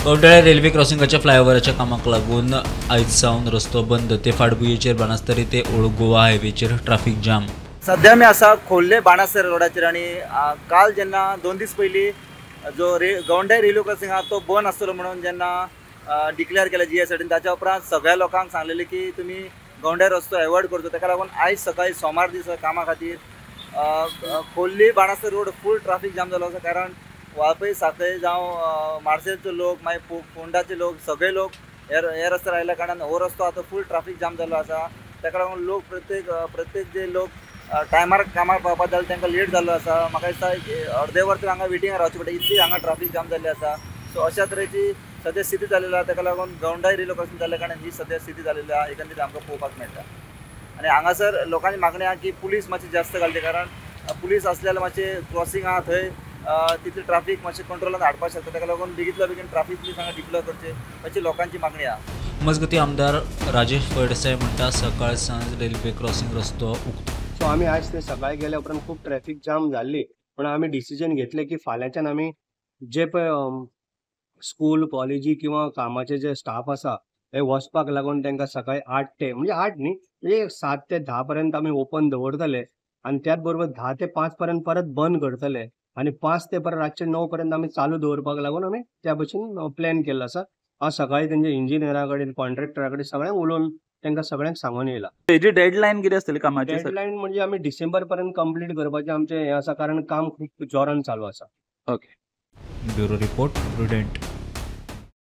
गवंडाळे railway क्रॉसिंगाच्या फ्लायओव्हराच्या कामाक लागून आयज सावन रस्तो बंद. ते फाटभुंयेचेर बाणस्तारी ते ओल्ड गोवा हायवेचेर ट्राफिक जाम. सध्या आमी आसा खोर्ले बाणस्तारी रोडाचेर आनी काल जेन्ना 2 दीस पयलीं जो गवंडाळे रेल्वे क्रॉसिंग आहा तो बंद आसतलो म्हणून जेन्ना डिक्लेअर केलें जीएसआरटीन, ताच्या उपरांत सगळ्या लोकांक सांगलेलें की तुमी गवंडाळे रस्तो एवॉयड करचो. ताका लागून आयज सकाळी सोमार दिसा कामा खातीर Khorlim Banastari road full traffic jam जालो आसा. कारण वाळपय साखळे जावं मार्सेलचे लोक, मागीर फोंडाचे लोक, सगळे लोक हे रस्त्यार आयिल्ल्या कारणान हो रस्तो आतां फूल ट्राफीक जाम जाल्लो आसा. ताका लागून लोक प्रत्येक जे लोक टायमार कामार पावपाक जाल्यार तांकां लेट जाल्लो आसा. म्हाका दिसता अर्दे वर तरी हांगा वेटिंगार रावचें पडटा, इतली हांगा ट्राफीक जाम जाल्ली आसा. सो अशा तरेची सद्या स्थिती जाल्ली आसा. ताका लागून गवंडाळे रेल्वे क्रॉसिंग जाल्ल्या कारणान ही सद्या स्थिती जाल्ली आसा, एकंदरीत आमकां पळोवपाक मेळटा. आनी हांगासर लोकांची मागणी आसा की पुलीस मातशी जास्त घालचे, कारण पुलीस आसले जाल्यार मातशें क्रॉसिंग आसा थंय तितली ट्राफीक मातशें कंट्रोलान हाडपाक शकता. ताका लागून बेगींतल्या बेगीन ट्राफीक पुलीस हांगा डिप्लॉय करचे अशी लोकांची मागणी आसा. मजगती आमदार राजेश फळदेसाय म्हणटा सकाळ सांज रेल्वे क्रॉसिंग रस्तो उक्तो. सो आमी आयज ते सकाळी गेल्या उपरांत खूब ट्रॅफिक जाम जाल्ली, पण आमी डिसिजन घेतले की फाल्यांच्यान आमी जे पळय स्कूल कॉलेजी किंवा कामाचे जे स्टाफ आसा हे वचपाक लागून तांकां सकाळी 8 ते म्हणजे 8 न्ही म्हणजे 7 ते 10 पर्यंत आमी ओपन दवरतले आनी त्याच बरोबर 10 ते 5 पर्यंत परत बंद करतले आनी 5 ते परत रातचे 9 पर्यंत आमी चालू दवरपाक लागून आमी त्या भशेन प्लॅन केल्लो आसा. हांव सकाळी तेंच्या इंजिनियरा कडेन, कॉन्ट्रॅक्टरा कडेन सगळ्यांक उलोवन तांकां सगळ्यांक सांगून येयला. तेजी डेडलायन कितें आसतली कामाची? डेडलायन म्हणजे आमी डिसेंबर पर्यंत कंप्लीट करपाचें आमचें हें आसा, कारण काम खूब जोरान चालू आसा. ओके. Bureau report, Prudent.